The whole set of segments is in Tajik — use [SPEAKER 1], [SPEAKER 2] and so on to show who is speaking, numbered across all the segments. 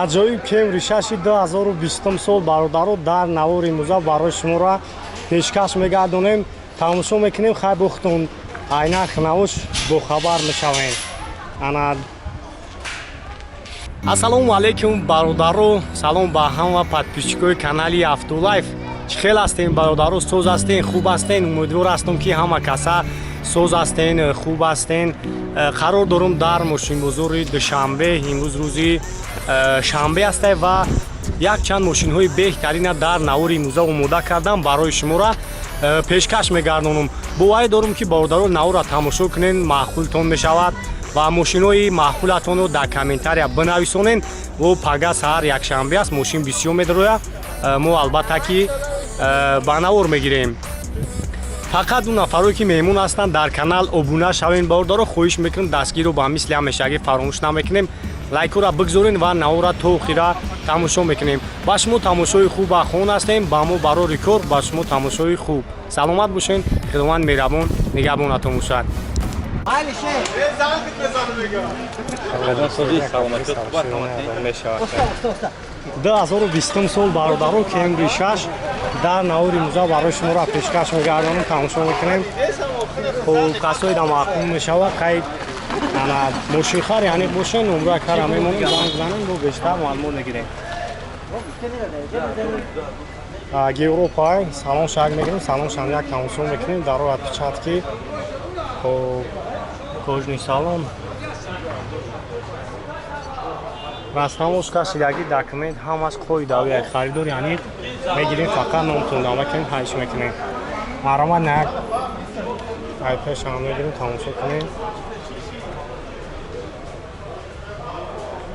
[SPEAKER 1] Аҷоиб Кемри 6 2020 сол бародаро дар навори имрӯза барои шуморо пешкаш мегардонем. Тамошо мекунем, хай бохтон айнак навош бохабар мешавем. Ана ассалому алайкум бародаро, салом ба ҳама подписчикои канали Автолайф. Чӣ хел ҳастем бародаро, соз ҳастен, хуб ҳастен? Умедвор ҳастам ки ҳама каса соз ҳастен, хуб ҳастен. Қарор дорум дар мошинбозори Душанбе. Имрӯз рӯзи шанбе ҳастай ва якчанд мошинҳои беҳтарина дар навори имрӯза омода кардам, барои шуморо пешкаш мегардонам. Боварӣ дорум ки бародаро наворро тамошо кунен, маъқултон мешавад ва мошинҳои маъқулатонро дар комментария бинависонен. Во пага саҳар якшанбе аст, мошин бисёр медарояд, мо албатта ки ба навор мегирем. Фақат он нафарое ки меҳмон ҳастанд дар канал, обуна шавен бародаро, хоҳиш мекунем, дастгирро ба мисли ҳамешагӣ фаромӯш намекунем, лайкҳоро бигзорен ва наворро то охира тамошо мекунем. Ба шумо тамошои хуб хон ҳастем, ба мо барори кор, ба шумо тамошои хуб. Саломат бошен, Худованд меҳрабон нигаҳбонатон бошад. Мешавад. 2020 сол бародаро, Кемри 6 дар навори имрӯза барои шуморо пешкаш мегардонем, тамошо мекунем. Хуб, касое да маъқул мешавад, қайд ана мошинхар яъне бошен, номроя кара мемонем, занг занем, бо бештар маълумот мегирем. Европа салон шак мегирем, салон шам як тамошо мекунем, дар роҳ отпечатки. Хуб, кожаный салон, растамоз кашидаги, документ ҳамаш қоидавия. Харидор яъне мегирем, фақат номтон дамакунем, ҳайш мекунем. Маромад на ай пешам мегирем, тамошо кунем.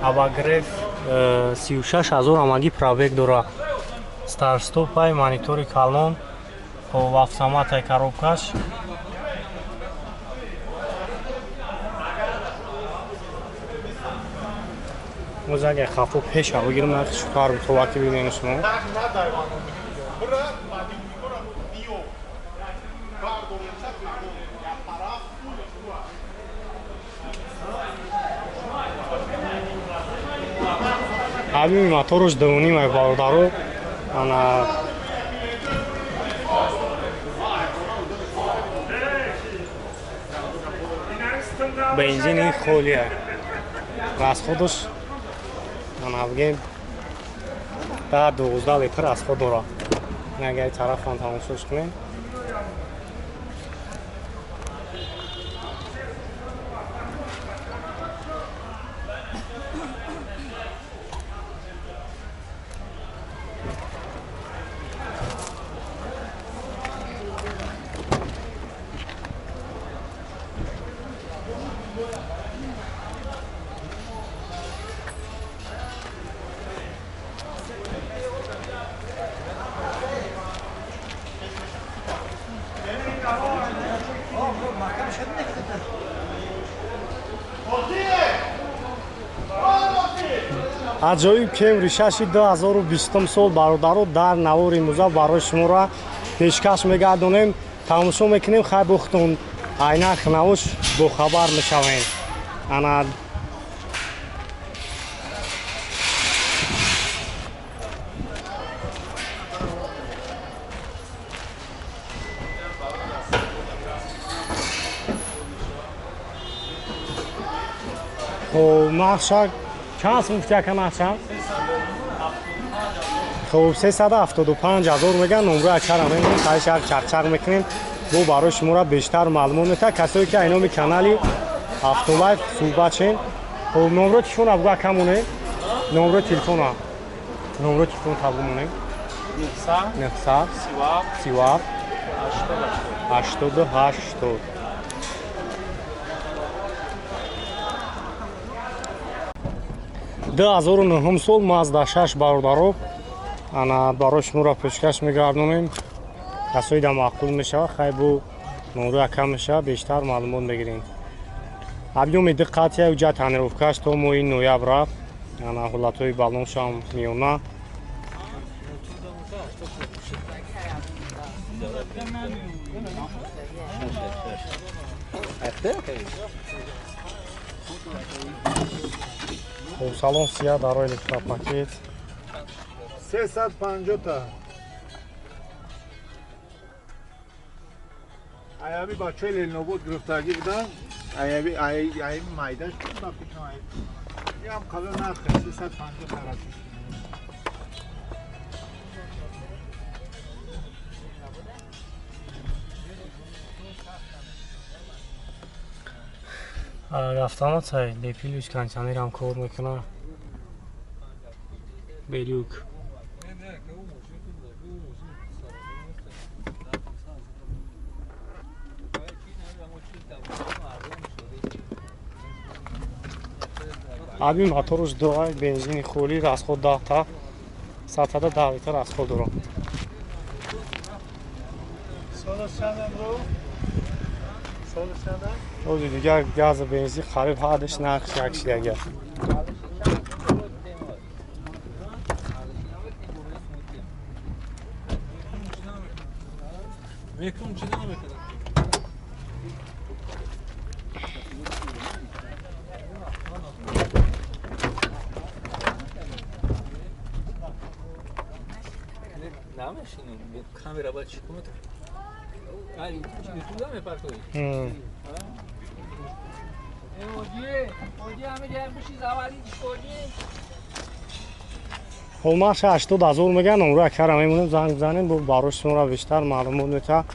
[SPEAKER 1] Обогрев, 36 000 амагӣ пробег дора. Старт-стопай, монитори калон, хоб, автоматай, коробкаш. Боз агар хафо пеша бигирам, нархи шукар бутоваки бибинем шумо. Ҳабиби моторуш дувнимай бародаро. Ана бензини холия, расходаш ана бигем 10-12 литр расход дорад. Агар тарафам тамошош кунем. Аҷоиб Кемри 6 2020 сол бародаро дар навори имрӯза барои шуморо пешкаш мегардонем, тамошо мекунем, хай бохтон айнак навош бохабар мешавем. Ана хоб, нархша чанд сум гуфти ака нархша? Хоб, 375 000 меган, номрои акара мемонем, таи шаҳр чақчақ мекунем, бо барои шуморо бештар маълумот метаҳад. Касое ки айноми канали Автолайф суҳбат шен. Хоб, номрои телефона бугу ака монем, номрои телефона, номрои телефон табу монем. 900 37 80 80. 2009 сол Мазда 6 бародаро, ана барои шуморо пешкаш мегардонем. Касои да маъқул мешавад, хай бу номроя кам мешавад, бештар маълумот мегирем. Объёми диққатия уҷа, тонировкаш то моҳи ноябр рафт. Ана ҳолатҳои баллоншам миёна. Хуб, салон сия дарои электропакет.
[SPEAKER 2] 350 та. Аяби бачаи Ленинобод гирифтагӣ будан. Аяби ай майдаш ба фикрам ай. Ям қабл нарх 350 та.
[SPEAKER 1] Автомат депилюс кондиционерам кор мекунад. Белюк. Аби моторуш дуай бензини холи расход 10 та сатада 10 литр расход дорад. Ози дигар газ бензин қариб ҳардаш нарх як шидага.
[SPEAKER 3] Камера бачи кунад.
[SPEAKER 1] Хоб нархи 80 ҳазор мегӯянд, номро акара мемонем, занг бизанем, бо барои шуморо бештар маълумот мета.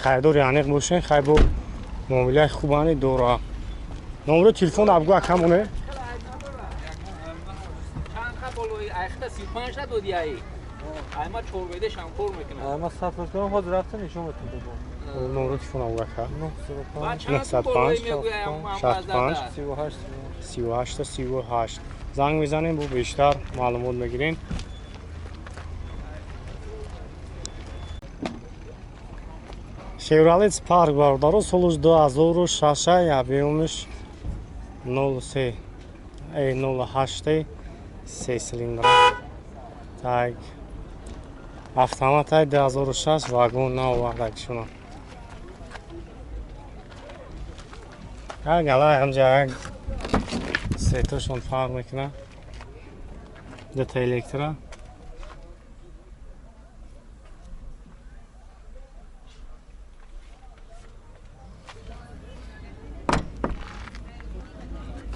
[SPEAKER 1] Харидори аниқ бошен, хай бо муомилаи хубани дора. Номро телефон абгӯ акамоне.
[SPEAKER 3] Айхта 35 та додӣ ай. Айма чорведе шамкор мекунад.
[SPEAKER 4] Айма сафар кунам, ҳозир рафта нишон метавонам.
[SPEAKER 1] Номро телефон абгӯ ака. 905 65 38 38. Занг мезанем, бо бештар маълумот мегирем. Chevrolet Spark бародаро, солуш 2006, объемш 03 08 се цилиндра. Так, автоматай 2006, вагон наовардагишона. Гала ҳамҷа як сетошон фарқ мекунад. Дута электро.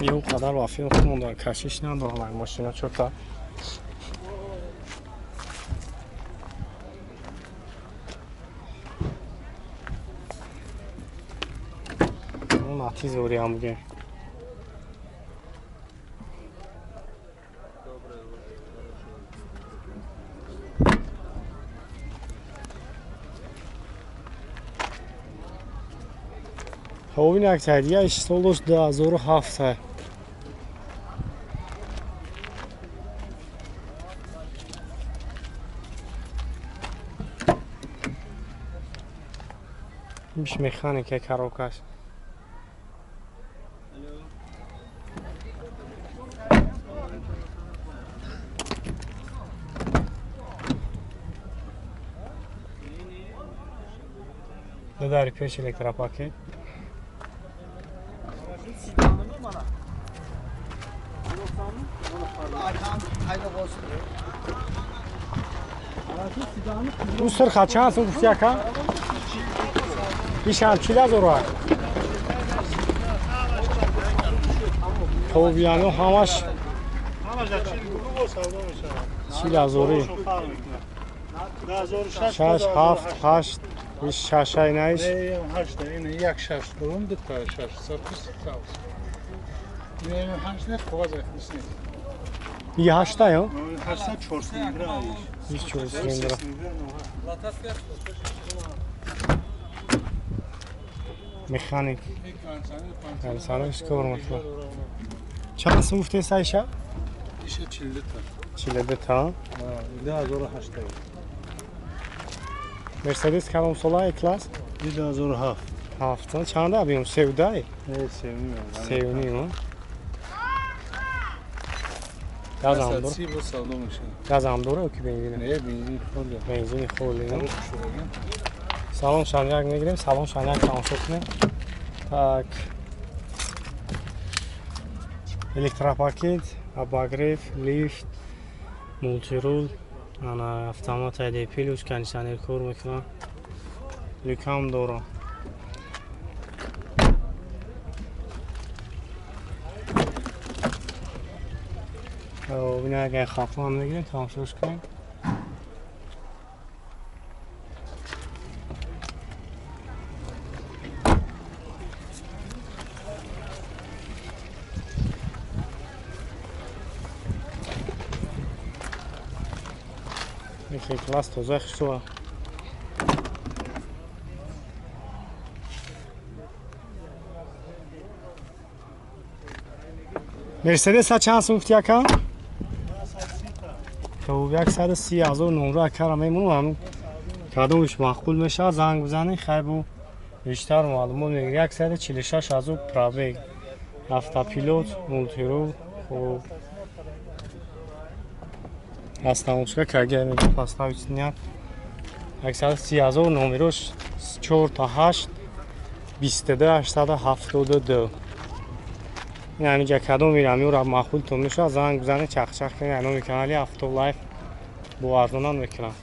[SPEAKER 1] Ё қадар вафиқ монда кашиш надорам машина чота. Матиз ориам бугем. Хоб, ин як тайдия солуш 2007. Биш механика коробкаш. Дари пеш электропакет. У сирха чанд сум гуфти ака? Ишам чил ҳазор ак. Тобияно ҳамаш чил ҳазорӣ. 6 7 8 иш шашай наиш.
[SPEAKER 2] Як шаш дорум, дута шаш, сапис савс.
[SPEAKER 1] И ҳашта ё?
[SPEAKER 2] Ҳашта чор цилиндра иш.
[SPEAKER 1] Иш чор цилиндра. Механик. Кондиционерш кор мекунад. Чанд сум гуфтед айша?
[SPEAKER 2] Иша 42 та.
[SPEAKER 1] 42 та?
[SPEAKER 2] 2008.
[SPEAKER 1] Мерседес кадом сола класс?
[SPEAKER 2] 2007.
[SPEAKER 1] Ҳафт. Чанда объем? Севдай?
[SPEAKER 2] Не, севним.
[SPEAKER 1] Севним. Газам дор. Газам дора ё ки бензин?
[SPEAKER 2] Не, бензини холи.
[SPEAKER 1] Бензини холи. Салон шаняк мегирем, салон шаняк тамошо кунем. Так. Электропакет, обогрев, лифт, мультирул, ана автомат ID плюс, кондиционер кор мекунад. Люкам дора. Бина агар хафлам мегирем, тамошош кунем. Хеле класс тоза хушуа. Мерседес чанд сум гуфти ака? То 130 000 номро акара мемонам. Кадомш маъқул мешавад занг бизанед, хай бу бештар маълумот мегиред. 146 000 пробег. Автопилот, мультирул, хуб. Остановка кага мегӯ поставить нет. 130 000 номерош 4 та 8 22 872. Ин ҳаминҷа кадом мирам, маъқултон мешавад, занг бизанед, чахчах кунед. Номи канали Автолайф бо арзонан мекунад.